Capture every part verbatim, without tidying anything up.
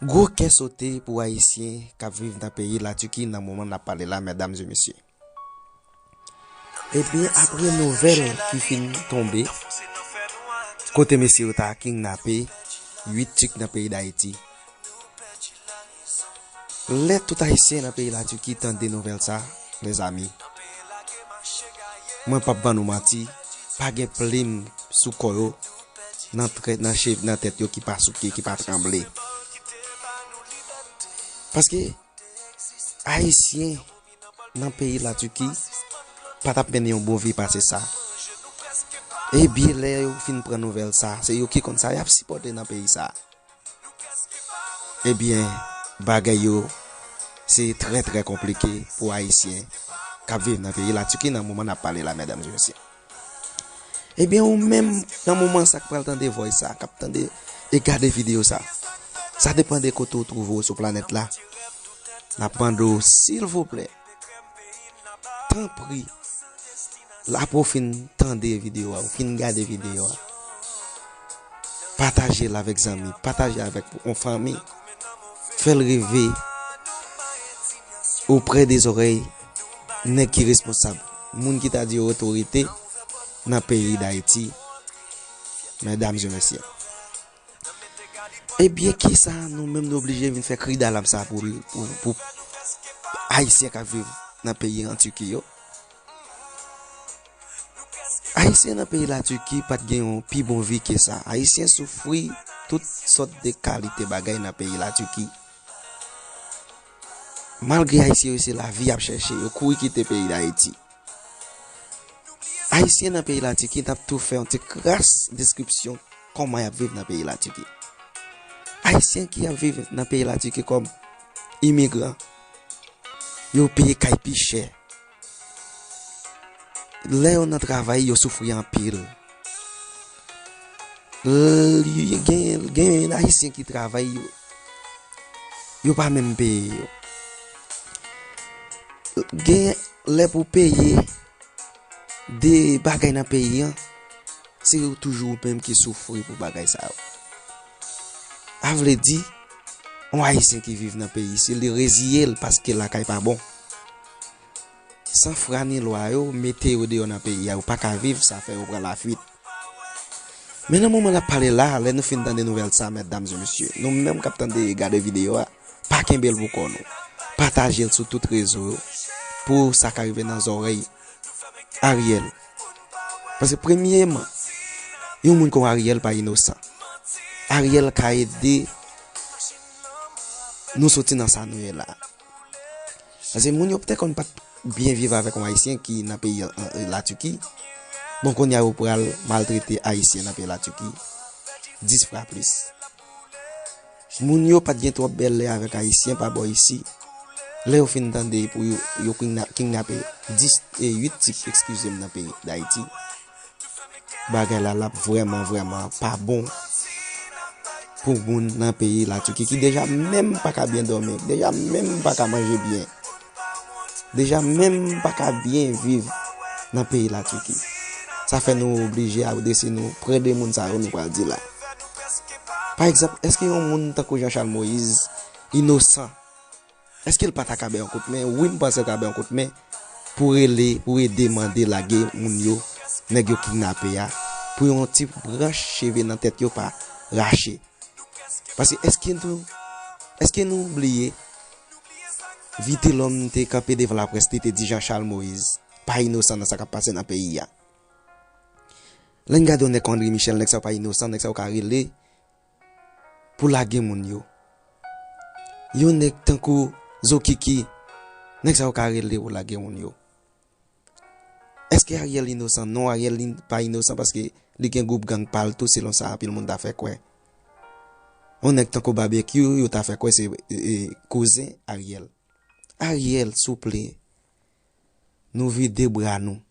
Gwo kè sote pou Ayisyen k ap viv nan peyi Latiki nan moman n ap pale la, medam e mesye. Ebyen, apre nouvèl ki fin tonbe, kote mesye yo ta kidnape uit Tik nan peyi Dayiti. Lè tout Ayisyen nan peyi Latiki tande nouvèl sa, mezanmi, mwen p ap ban nou manti, pa gen plim sou kò yo, nan trè, nan che, nan tèt yo ki pa souke, ki pa tranble. Paske Ayisyen nan peyi Latiki pa t ap mennen yon bon vi pase sa. Ebyen, lè yo fin pran nouvèl sa, se yo ki konn sa y ap sipòte nan peyi sa. Ebyen, bagay yo, se trè, trè konplike pou Ayisyen k ap viv nan peyi Latiki nan moman n ap pale la, medam e mesye. Ebyen, ou menm, nan moman sa k pral tande voice sa, k ap tande e gade videyo sa, sa depann de kote w twouve w sou planèt la. N ap mande w, silvouplè, tanpri, apre w fin tande videyo a, ou fin gade videyo a, pataje l avèk zanmi, pataje avèk yon fanmi, fè l rive oprè de zòrèy nèg ki responsab, moun ki ta di yo otorite nan peyi Dayiti, medam e mesye. Ebyen, kisa nou menm nou oblije vin fè kri dalam sa pou, pou, pou Ayisyen k ap viv nan peyi an Tiki yo? Ayisyen nan peyi Latiki pa t gen yon pi bon vi ke sa. Ayisyen soufri tout sòt de kalite bagay nan peyi Latiki. Malgre Ayisyen yo se lavi y ap chèche, yo kouri kite peyi Dayiti. Ayisyen nan peyi Latiki, n ap tou fè yon ti kras deskripsyon kòman y ap viv nan peyi Latiki. Ayisyen ki ap viv nan peyi Latiki kòm imigran, yo peye kay pi chè. Lè yo nan travay, yo soufri anpil. L-, gen, gen Ayisyen ki travay, yo, yo pa menm peye yo. Gen lè pou peye de bagay nan peyi an, se ou toujou ou menm ki soufri pou bagay sa yo. A vle di, yon Ayisyen ki viv nan peyi, si li reziye l paske lakay pa bon, san fra ni lwa yo mete yo deyò nan peyi a, yo pa ka viv, sa fè yo pran lafuit. Men nan moman n ap pale la, lè nou fin tande nouvèl sa, medam e mesye, nou menm k ap tande e gade videyo a, pa kenbe l pou kò nou. Pataje l sou tout rezo yo pou sa ka rive nan zòrèy Ariel. Paske premyeman, yon moun kon Ariel pa inosan. Ariel ka ede nou soti nan sa nou ye la. Paske moun yo petèt konn pa t byen viv avèk yon Ayisyen ki nan peyi, e, Latiki. Bon, kounye a yo pral maltrete Ayisyen nan peyi Latiki dis fwa plis. Moun yo pa t gen twòp bèl lè avèk Ayisyen pa bò isi. Lè yo fin tande pou yo, yo kidna-, kidnape dis, e, uit Tik, eskize m, nan peyi Dayiti. Bagay la, l ap vrèman, vrèman pa bon pou moun nan peyi Latiki ki deja menm pa ka byen dòmi, ki deja menm pa ka manje byen, deja menm pa ka byen viv nan peyi Latiki. Sa fè nou oblije adrese nou pre de moun sa yo nou pral di la. Pa egzanp, èske yon moun tankou Jean Charles Moïse inosan? Èske l pa ta ka bay yon kout men? Wi, m panse l ka bay yon kout men pou rele, pou ede mande lage moun yo, nèg yo kidnape a, pou yon ti branch cheve nan tèt yo pa rache. Paske èske nou, èske nou bliye Vitelhomme te kanpe devan laprès, li te di Jean Charles Moïse pa inosan nan sa k ap pase nan peyi a. Lè n gade yon nèg kon André Michel, nèg sa yo pa inosan, nèg sa yo ka rele pou lage moun yo. Yon nèg tankou Zokiki, nèg sa yo ka rele pou lage moun yo. Èske Ariel inosan? Non, Ariel in-, pa inosan paske li gen gwoup gang pa l tou, selon sa anpil moun ta fè kwè. Yon nèg tankou Babekyou, yo ta fè kwè se, e, e, kouzen Ariel. Ariel, souple, nou vide bra nou.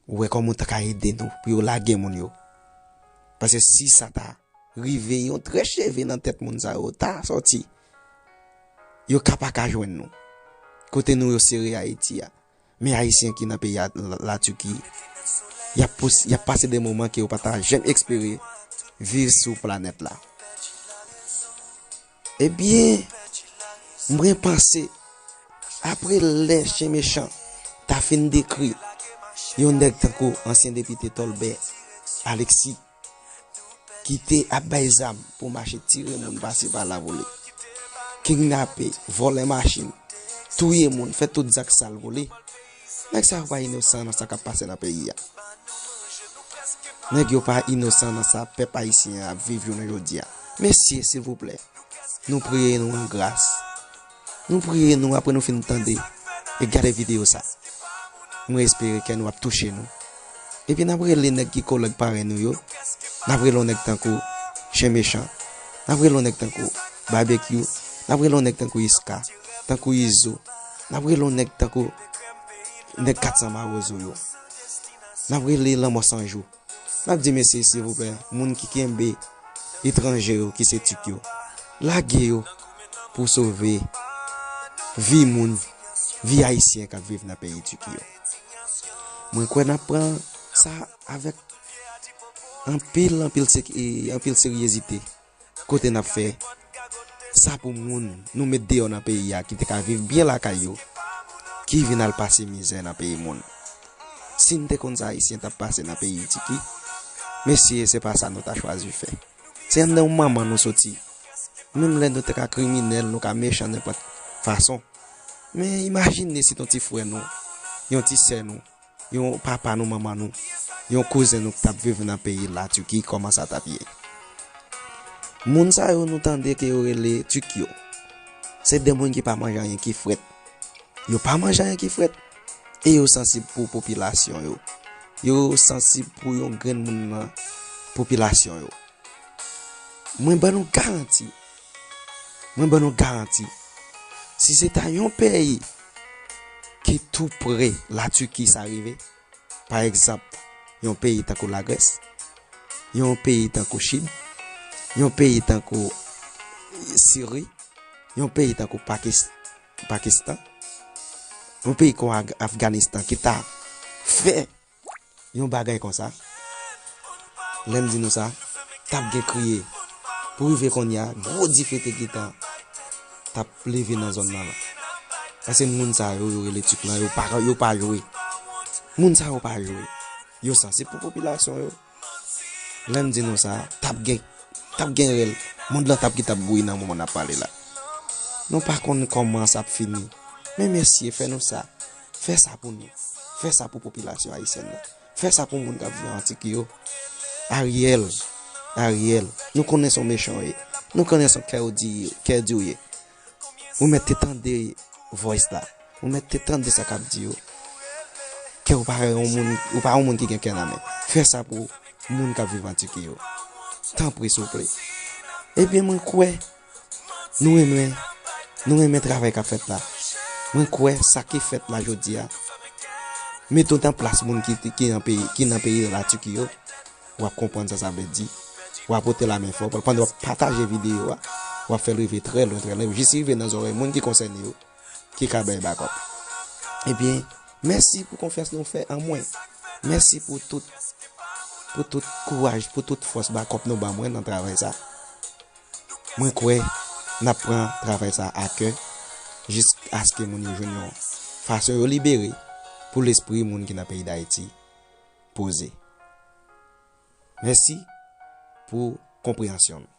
Ou wè kòman w ta ka ede nou pou yo lage moun yo. Paske si sa ta rive, yon trè cheve nan tèt moun sa yo ta sòti, yo ka pa ka jwenn nou. Kote nou yo sere Ayiti a. Men Ayisyen ki nan peyi a, la, Latiki, y ap pos-, y ap pase de moman ke yo pa ta janm espere viv sou planèt la. Ebyen, mwen panse, apre lè Chen Mechan ta fin dekri yon nèg tankou ansyen depite Tolbè Alexis, ki te ap bay zam pou mache tire moun pase pa la pou li, kidnape, vòlè machin, touye moun, fè tout zak sal pou li. Nèg sa yo pa inosan nan sa k ap pase nan peyi a. Nèg yo pa inosan nan sa pèp ayisyen an ap viv jounen jodi a. Mesye, silvouplè, nou priye nou an gras. Nou priye nou apre nou fin tande e gade videyo sa. Mwen espere kè nou ap touche nou. Epi n ap rele nèg ki kolèg parèy nou yo. N ap rele yon nèg tankou Chen Mechan. N ap rele yon nèg tankou Babekyou. N ap rele yon nèg tankou Iska, tankou Izo. N ap rele yon nèg tankou nèg kat san mawozo yo. N ap rele Lanmò San Jou. N ap di mesye, silvouplè, moun ki kenbe etranje yo, ki se Tik yo, lage yo pou sove vi moun, vi ayisyen k ap viv nan peyi Tik yo. Mwen kwè n ap pran sa avèk anpil, anpil, se- e, anpil seryezite. Kote n ap fè sa pou moun nou met deyò nan peyi a, ki te ka viv byen lakay yo, ki vin al pase mizè nan peyi moun. Si n te konn sa Ayisyen t ap pase nan peyi Tiki, mesye, se pa sa nou ta chwazi fè. Se anndan yon manman nou soti. Menm lè nou te ka kriminèl, nou ka mechan nenpòt fason. Men imajine si t on ti frè nou, yon ti sè nou, yon papa nou, manman nou, yon kouzen nou k t ap viv nan peyi Latiki, kòman sa t ap ye? Moun sa yo nou tande ke yo rele Tik yo, se de moun ki pa manje anyen ki frèt. Yo pa manje anyen ki frèt. E yo sansib pou popilasyon yo. Yo sansib pou yon grenn moun nan popilasyon yo. Mwen ban nou garanti. Mwen ban nou garanti. Si se ta yon peyi ki tou pre Latiki sa rive, pa egzanp, yon peyi tankou Lagrès, yon peyi tankou Chin, yon peyi tankou Siri, yon peyi tankou Pakis- Pakistan, yon peyi kon Ag- Afganistan ki ta fè yon bagay konsa, lè m di nou sa, t ap gen kriye. Pou rive kounye a, gwo dife te gentan t ap leve nan zòn nan la. Paske moun sa yo, yo rele Tik lan, yo pa, yo pa jwe. Moun sa yo pa jwe. Yo sansib pou popilasyon yo. Lè m di nou sa, t ap gen, t ap gen rèl. Mond lan t ap gentan ap bouyi nan moman n ap pale la. Nou pa konn kòman sa ap fini. Men mesye, fè nou sa. Fè sa pou nou. Fè sa pou popilasyon ayisyèn nan. Fè sa pou moun k ap viv Antik yo. Ariel, Ariel, nou konnen se yon mechan w ye. Nou konnen se yon kè w di, kè di w ye. Ou mèt te tande voice la. Ou mèt te tande sa k ap di yo. Kè w pa yon moun, ou pa yon moun ki gen kè nan men. Fè sa pou moun k ap viv Antik yo. Tanpri, souple. Ebyen, mwen kwè nou renmen, nou renmen travay k ap fèt la. Mwen kwè sa ki fèt la jodi a, mete w nan plas moun ki, ki nan peyi, ki nan peyi Latiki yo, w ap konprann sa sa vle di. W ap pote lamen fò. Pandan w ap pataje videyo a, w ap fè l rive trè lwen, trè lwen, jis rive nan zòrèy moun ki konsène yo, ki ka bay bakòp. Ebyen, mèsi pou konfyans nou fè an mwen. Mèsi pou tout, pou tout kouraj, pou tout fòs bakòp nou ban mwen nan travay sa. Mwen kwè n ap pran travay sa a kè, jiskaske moun yo jwenn yon fason yo libere pou lespri moun ki nan peyi Dayiti poze. Mèsi pou konpreyansyon nou.